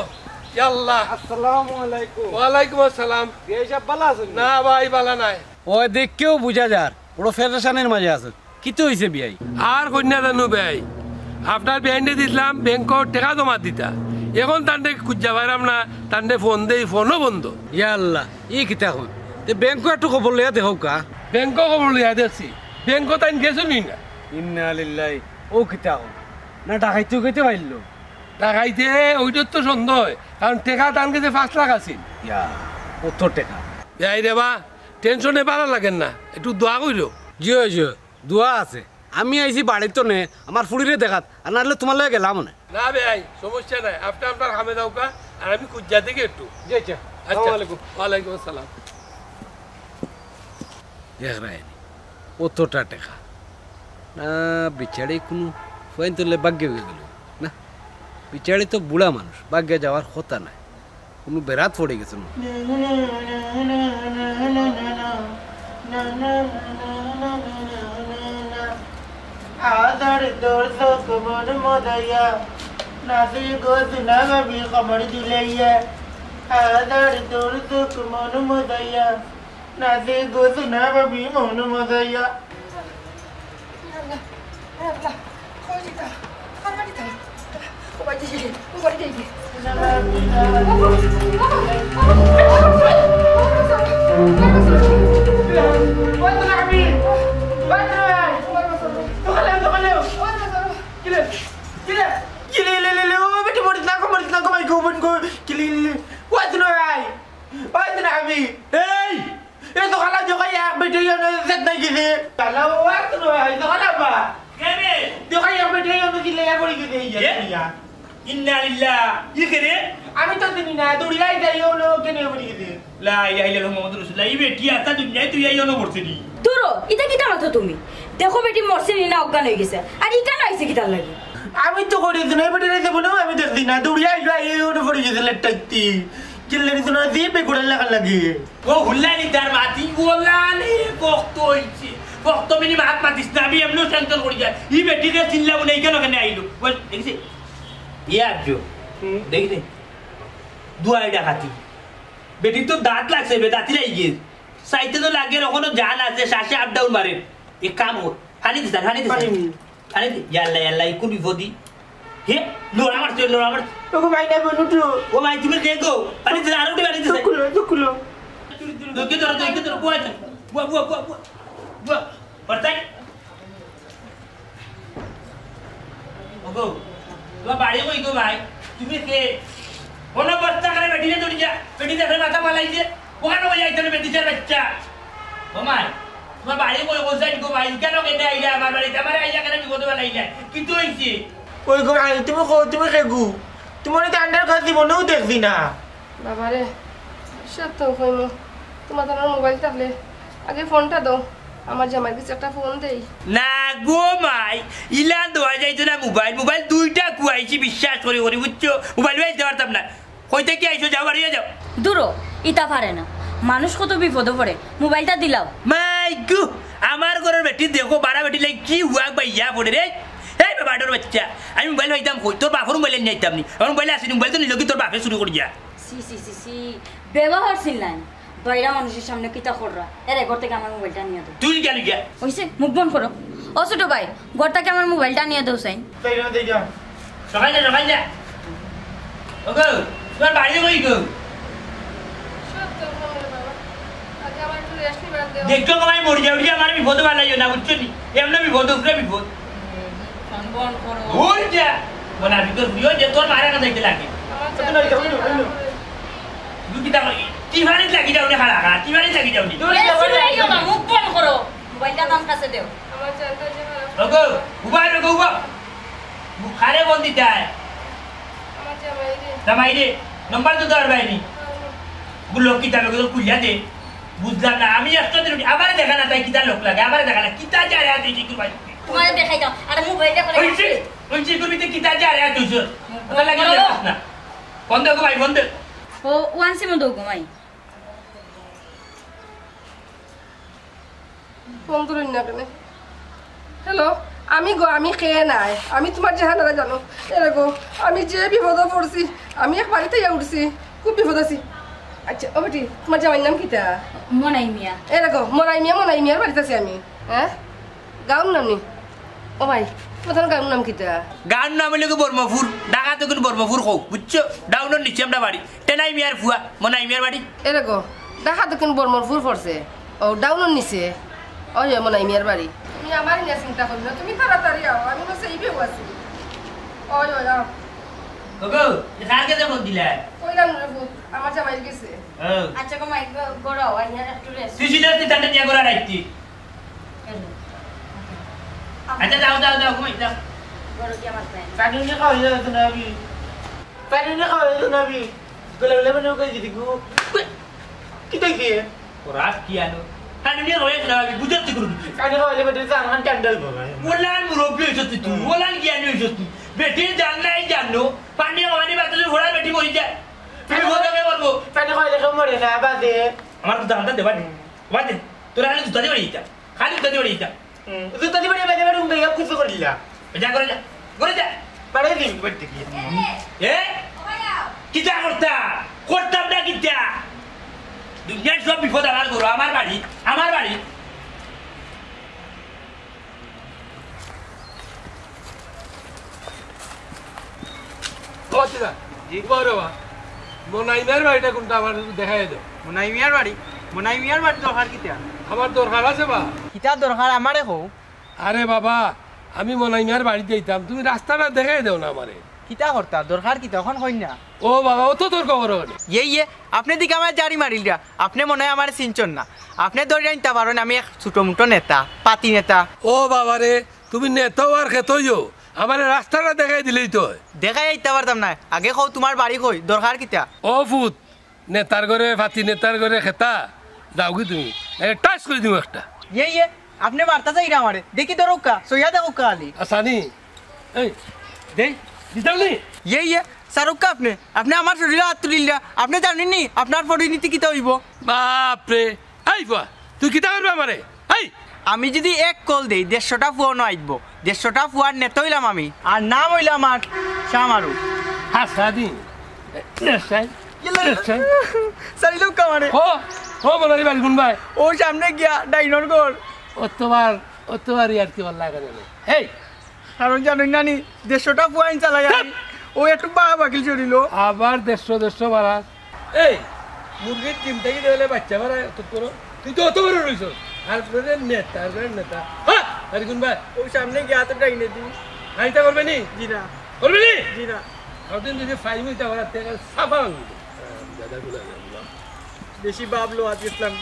ইয়া আল্লাহ। আসসালামু আলাইকুম। ওয়ালাইকুম আসসালাম। বিয়াই সাহেব ভালা আছইন? না ভাই, ভালা নাই। ওই দেখকেও বুঝা যার, বড় পেরেশানির মাঝে আছে। কিতা অইছে বিয়াই? আর কইন না জানু ভাই, আপনার বিয়াইনরে দিছলাম ব্যাংকো টেকা জমা দিতা, এখন তানরে খুঁজা পাইরাম না, তানরে ফোন দেই, ফোনও বন্ধ। ইয়া আল্লাহ, ই কিতা কইন? তে ব্যাংকো একটু খবর লইয়া দেখউক্কা। ব্যাংকো খবর লইয়া দেখছি, ব্যাংকো তাইন গেছইন নি না। ইন্না লিল্লাহি, ও কিতা কইন? না ডাকাইতে উকাইতে পারলো? ডাকাইতে, ওইটার তো সন্দেহ, কারণ টেকা তান গেছে পাঁচ লাখ আছিল। ইয়া, অত টেকা। এই রে বা, টেনশনে ভালা লাগের না, একটু দোয়া কইরো। জি অয়, জি অয়। দোয়া আছে। আমি আইছি বাড়িত নে, আমার ফুড়িরে দেখাত, আর নাইলে তুমার লগে গেলাম অনে। না ভাই, সমস্যা নাই, আপনে আপনার কামে যাউক্কা, আর আমি খুঁজা দেখি একটু। জি, আচ্ছা। আচ্ছা। আসসালামু আলাইকুম। ওয়ালাইকুম আসসালাম। দেখরায়নি, অতটা টেকা। না, বিচারি কুনু ফুয়াইন তুললে ভাগ্যে অইয়া গেল। না, বিচারি তো বুড়া মানুষ, ভাগ্যে যাওয়ার কথা নায়। কুনু বেড়াত পড়ি গেছে না। আদার দর্শক মন মজাইয়া, নাচে গো সোনা ভাবি কমর দুলাইয়া। আদার দর্শক মন মজাইয়া, নাচে গো সোনা ভাবি মন মজাইয়া। এই! এ তো খালা, দেখো, এক বেটি অনো জেদ নাই গেছে। খালা, ও আর তো নয়, এই তো খালা বা। কে রে? দেখো, এক বেটি অনো চিল্লাইয়া পড়ি গেছে, এই যে, এ? ইয়া। ইন্না লিল্লাহ। ই কে রে? আমি তো চিনি না, দৌড়িয়া যাই, অনো কেনে পড়ি গেছে। লা ইলাহা ইল্লাল্লাহ মুহাম্মাদুর রাসূলুল্লাহ। ই বেটি আতা দুনিয়াত তুই আই অনো পড়ছে নি। দূরো, ইতা কিতা মাতো তুমি? দেখো বেটি মরছে নি না অজ্ঞান অই গেছে। আর ইকানো আইছে কিতার লাগি? আমি তো করি না, এই বেটিরে জীবনেও আমি দেখছি না। দৌড়িয়া আইলো, আই অনো পড়ি গেছে লেট্টাইতি। চিল্লানি তো না, জিভে ঘোড়ার লাগার লাগি। ও হুল্লানি তার মাতি, ও লানি, কত অইছে। কত মিনি মাত মাতিস না, আমি এমনেও টেনশন করি যাই। ই বেটিরে চিল্লাবো না, ইকানো কেনে আইলো? বল, দেখছি? ইয়ে আজু, হুম। দেখছি? দুয়াই ডাকাতি। বেটির তো দাঁত লাগছে বে, দাঁতি লাগি গেছে। চাইতে তো লাগে, অখনো জান আছে, শ্বাসে up down মারে। এক কাম কর, পানি দিস না, পানি দিস না। পানি নি। আরে, ইয়াল্লা, ইয়াল্লা, ই কোন বিপদি? হে, লড়া মারছে, লড়া মারছে। ওগো ভাই, না বলু তো। ও ভাই, তুমি কে গো? আরে, দিলে আরো উঠে, আরে, দিলে। চোখ খুলো, চোখ খুলো। দইকে ধরো, দইকে ধরো, বুয়া, বুয়া, বুয়া, বুয়া, বুয়া। বুয়া, বাড়ি। ওগো, তোমার বাড়ি কই গো ভাই? তুমি কে? অনো বস্তা করে বেটিরে ধরি যা, বেটি দেখে মাথা ফালাই যে। ওখানে ওই আইতে বেটি চার বাচ্চা। ও মাই, তোমার বাড়ি কই, কোন সাইড গো ভাই? কেন কেটে আইলে আমার বাড়িতে? আমার আইলে কেন বিপদে বানাইলে? কি তো হইছে? ওই গো ভাই, তুমি কো, তুমি কে গো? তোমার তো আন্ডার কাছে জীবনেও দেখছি না। বাবারে, সত্য কইমু, তোমার তো আমার মোবাইল থাকলে আগে ফোনটা দাও, আমার জামাইর কাছে একটা ফোন দেই। না গো মাই, ইলান দেওয়া যাইতো না মোবাইল। মোবাইল দুইটা কুয়াইছি, বিশ্বাস করি করি, বুঝছো? মোবাইল লইয়া দিতে পারতাম না। কইতে কি আইছো, যাও, বাড়ি যাও। দূরো, ইতা পারে না। মানুষ কত বিপদো পড়ে, মোবাইলটা দিলাও। মাই গো, আমার ঘরর বেটি দেখো, বারা বেটি লাগি কি হুয়াক বাইয়া পড়ে রে। এই বেবাডর বাচ্চা, আমি মোবাইল পাইতাম কই? তোর বাপর মোবাইল নিয়ে আইতাম নি। আমার মোবাইল আছে নি, মোবাইল তো নিল কি তোর বাপে চুরি করিয়া? সি, সি, সি, সি, ব্যবহার চিনলায় না। বাইরা মানুষের সামনে কিতা কররা? এরে, ঘর থেকে আমার মোবাইলটা নিয়া দেও। তুই গেলি গিয়া? অইছে, মুখ বন্ধ করো। ও ছোট ভাই, ঘর থেকে আমার মোবাইলটা নিয়া দেও চাই। তাই না, তাই না। সকাল যা, সকাল যা। ওগো, তোমার বাড়ি কই গো? সব তো বলবো রে বাবা। আগে আমার একটু রেস্ট নিবার দেও। দেখছো গো মাই, মরি যাও, আমার বিপদ বানাইও না, বুঝছো নি? এমন বিপদ, উপরে বিপদ। ফোন বন্ধ করো। ভুল যা। বলা বিপদ হইও যে তোর মারা কথা লাগে। আমার জানটা যে খারাপ করে। তুই কিতা করি? টিফানিত লাগি যাও নি, খালা খা, টিফানিত লাগি যাও নি। এ, চুলাইও না, মুখ বন্ধ করো। মোবাইলটা তার কাছে দেও। আমার জানটা যে খারাপ। ওগো, উবা, ওগো, উবা। মুখারে বন্দি তাই। আমার জামাই রে। জামাই রে, নম্বর তো দেওয়ার বাইরে। আমার গুলো কিতা লোক খুলিয়া দে। বুঝলাম না, আমি একটা দিন আবার দেখা না তাই কিতা লোক লাগে, আবার দেখা না, কিতা যায় আর দেখি কি ভাই। তোমারে দেখাই দাও, আরে মোবাইলটা করে ওই যে, ওই যে তুমি তো কিতা যায় আর তুই ওটা লাগে না। বন্ধ গো ভাই, বন্ধ। ও, ওয়ান সিম দো গো মাই। ফোন ধরইন না কেনে? হ্যালো, আমি গো, আমি কে নায়, আমি তোমার জাহানারা জানো। এরে গো, আমি যে বিপদো পড়ছি, আমি এক বাড়িত আইয়া উঠছি, খুব বিপদ আছি। আচ্ছা, ও বেটি, তোমার জামাইর নাম কিতা? মনাই মিয়া। এরে গো, মনাই মিয়া, মনাই মিয়ার বাড়িত আছি আমি। হ্যাঁ? গাউর নাম নি? ও ভাই, তোমার গাউর নাম কিতা? গাউর নাম অইলো গি বর্মপুর, ঢাকাত অখন বর্মপুর কও, বুঝছো? ডাউনর নিচে আমরার বাড়ি। টেনাই মিয়ার ফুয়া, মনাই মিয়ার বাড়ি। এরে গো, ঢাকাত অখন বর্মপুর পড়ছে। ও, ডাউনর নিচে। ওই, ওই, মনাই মিয়ার বাড়ি। তুমি আমার নিয়া চিন্তা করিও না, তুমি তাড়াতাড়ি আও, আমি বলছি এই বেউ আছি। ওই, ওই, আও। ওগো, এ কার গেছে ফোন দিলা? কইলাম রে পুত, আমার জামাইর গেছে। ও। আচ্ছা গো মাই, গো-, গড়াও, আর ইয়ার একটু রেস্ট। তুই সিধা তুই তান্ডা নিয়া গড়া রাখতি। আচ্ছা, যাও, যাও, যাও, ঘুমাই, যাও। গড়ো কি আমার প্যান্ট? পানি নিয়ে খাওয়া যাবে তো না, আমি। পানি নিয়ে খাওয়া যাবে তো না, আমি। গলা গলা মানে ওকে যদি গু-, কি তাই দিয়ে? ও রাত কি আনো? পানি নিয়ে খাওয়া যাবে না, আমি বুঝাচ্ছি কোনো কিছু। পানি খাওয়াইলে বেটে তো আমার ঠান্ডা হইবো না। ওলান মুরব্বি হইছস তুই, তুই। ওলান জ্ঞানী হইছস তুই। বেটির জান নাই জানো। পানি খাওয়ানি বাতাসে ঘোড়া বেটি মরি যায়। তুমি পানি বলতে খাওয়াইলে পারবো। পানি খাওয়াইলে কেউ মরে না, বাদে। আমার তো জানটা দেবা নেই। বাদে। তোরা খালি জুতা দিয়ে বাড়ি যা। খালি জুতা দিয়ে বাড়ি যা। হুম, জুতা দিয়ে বাড়ি বাইরে বাড়ি উঠে গিয়া কুচু করে দিলা। যা করে যা। করে যা। বাড়াই দিন, বাড়ি থেকে। এ? কিতা করতা? করতাম না কিতা? দুনিয়ার সব বিপদ আমার ঘরো, আমার বাড়ি, আমার বাড়ি। ও আচ্ছা, জি। উবা রে বা। মনাই মিয়ার বাড়িটা কোনটা আমার একটু দেখাই দাও। মনাই মিয়ার বাড়ি? মনাই মিয়ার বাড়ি দরকার কিতা? আমার দরকার আছে বা। কিতা দরকার আমারে কও। আরে বাবা, আমি মনাই মিয়ার বাড়িত যাইতাম, তুমি রাস্তাটা দেখাই দাও না আমারে। কিতা করতা? দরকার কিতা? অখন কইন না। ও বাবা, অত তর্ক করো কেনে? ইয়ে, ইয়ে, আপনে দিকে আমারে জারি মারিলরা। আপনে মনে হয় আমারে চিনছন না। আপনে ধরিয়া নিতা পারইন আমি এক ছোট-মোটো নেতা, পাতি নেতা। ও বাবা রে, তুমি নেতাও আর খেতইও, আমারে রাস্তাটা দেখাই দিলেই তো অয়। দেখাই আইতা পারতাম না। আগে কও তুমার বাড়ি কই, দরকার কিতা? ও ফুত, নেতার ঘরে, পাতি নেতার ঘরে খেতা, যাওগি তুমি। এ, টাচ করি দিমু একটা। ইয়ে, ইয়ে, আপনে মারতা চাইরা আমারে। দেখি ধরউক্কা, ছইয়া দেখউক্কা খালি। আসানি, এই, দেই, দিতাম নি? ইয়ে, ইয়ে, ছাড়উক্কা আপনে। আপনে আমার শরীলো আত তুলিলরা। আপনে জানইন নি আপনার পরিণতি কিতা অইবো? বাপরে, এই ফুয়া, তুই কিতা করবে আমারে? এই! আমি যুদি এক কল দেই, দেড়শোটা ফুয়া অনো আইবো। দেড়শোটা ফুয়ার নেতা অইলাম আমি। আর নাম অইলো আমার শাহ মারুফ। হাসানি। নেশাই। ইয়ে লে। নেশাই। সারি লোক আমারে। হো, হো, বলো রে বালগুন ভাই। ও সামনে গিয়া ডাইনর ঘর। ও তোমার, ও তোমার ইয়ার কি ভালো লাগে না? এই! কারণ জানইন না নি, দেড়শোটা ফুয়া আইন চালাই আমি। ধ্যাৎ! ও একটু বাবা বাকিল শরীলো। আবার দেড়শো, দেড়শো বাড়াস। এই, মুরগির ডিম থাকি তাইলে বাচ্চা বাড়ায়, অত করো। তুই তো অত বড় রইছস। আর করে নেতা, আর করে নেতা। হ্যাঁ, আর কোন ভাই? ও সামনে গিয়া তো ডাইনে দি। আইতা করবে নি? জি না। করবে নি? জি না। আর দিন যদি ফাইল হইতে আমার হাত থেকে সাফা ভাঙবি। দাদা গুলা, দাদা গুলা। বেশি ভাবলো আজ ইসলাম।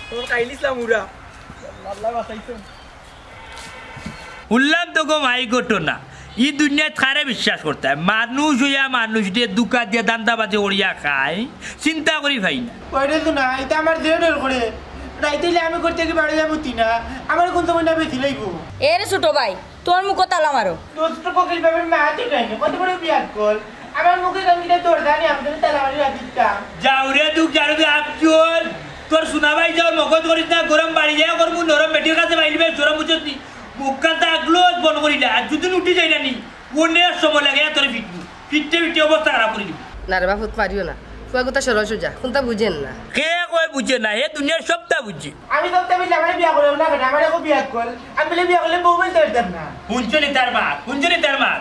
তোর কাইল ইসলাম উড়া। আল্লাহ বাঁচাইছো। হুনলাম তো গো মাই ঘটনা, ই দুনিয়াত কারে বিশ্বাস করতায়? মানুষ অইয়া মানুষরে ধুকা দিয়া ধান্দাবাজি করিয়া খায়, চিন্তা করি পাই না। ওইটা তো না, এটা আমার দেহ ডর করে। রাইতে হইলে আমি করতে কি বাড়ি যাবো তি না, আমার কোন সময় না বেশি লাগবো। এ রে ছোট ভাই, তোর মুখো তালা মারো। দোস্ত কোকিল বাবার মা তো নাই, কত বড় বিয়ার কল। আমার মুখে গান গিয়ে দরজা নিয়ে আমাদের তালা মারি রাখিতাম। যাও রে দুঃখ, যাও রে আফজল, তোর সোনা ভাই যাও, মগজ করিস না, গরম বাড়ি যায় করবো, নরম বেটির কাছে বাইলিবে, শরম বুঝছিস নি? মুখখান তো আগলো বন্ধ করিলা, আর যদি উঠি যাই না নি, অনেক সময় লাগে, তোর ফিটবো, ফিটতে ফিটতে অবস্থা খারাপ করে দিব। না রে বাপ, ফুত মারিও না। ফুয়া কথা সরল সোজা, কোনটা বুঝেন না। কে কয় বুঝে না? হে দুনিয়ার সবটা বুঝে। আমি সবটা বুঝলে আমার বিয়া করলাম না কেন? আমার এখন বিয়া কল। আমি বলে বিয়া করলে বউ বলতে পারতাম না। হুনছো নি তার মা? হুনছো নি তার মা?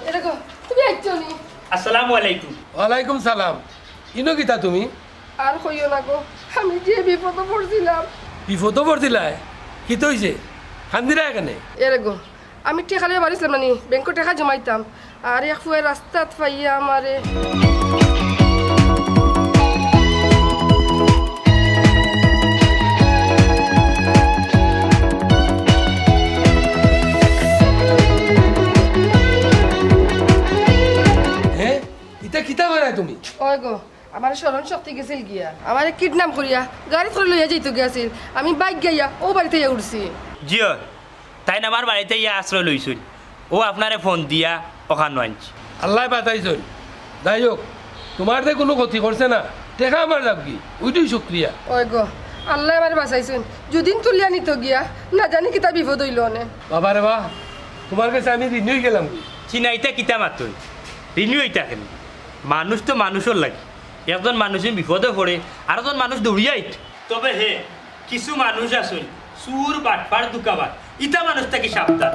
এরকম, তুমি আইছো নি? আসসালামু আলাইকুম। ওয়ালাইকুম সালাম। ইনো কিতা তুমি? আর কইও না গো, আমি যে বিপদো পড়ছিলাম। বিপদো পড়ছিলায়? কিতা অইছে? কান্দিরায় কেনে? এরে গো, আমি টেকা লইয়া বাড়িছিলাম না নি, ব্যাংকো টেকা জমাইতাম। আর এক ফুয়ায় রাস্তাত পাইয়া আমারে। হে, ইতা কিতা কইরায় তুমি? ওই গো, আমার স্মরণ শক্তি গেছিল গিয়া। আমারে কিডন্যাপ করিয়া গাড়িত করে লইয়া যাইতো গিয়াছিল। আমি বাইক গাইয়া ও বাড়িত আইয়া উঠছি। জিও, তাইন আমার বাড়িত আইয়া আশ্রয় লইছইন। ও আপনারে ফোন দিয়া অখানো আনছি। আল্লায় বাঁচাইছইন। যাই হোক, তোমার যে কুনু ক্ষতি করছে না, টেকা আমার যাউকগি, ওইটাউ শুক্রিয়া। ওই গো, আল্লায় আমারে বাঁচাইছইন। যুদিন তুলিয়া নিতো গিয়া, না জানি কিতা বিপদ অইলো অনে। বাবা রে বা, তোমার গেছে আমি ঋণী অইগেলাম। চিনাইতা কিতা মাতইন? ঋণী অইতা কেনে? মানুষ তো মানুষর লাগি। একজন মানুষ বিপদো পড়ে, আরকজন মানুষ দৌড়িয়া আইত। তবে হে, কিছু মানুষ আছইন, চুর, বাটপার, ধুকাবাজ, ইতা মানুষ থাকি সাবধান।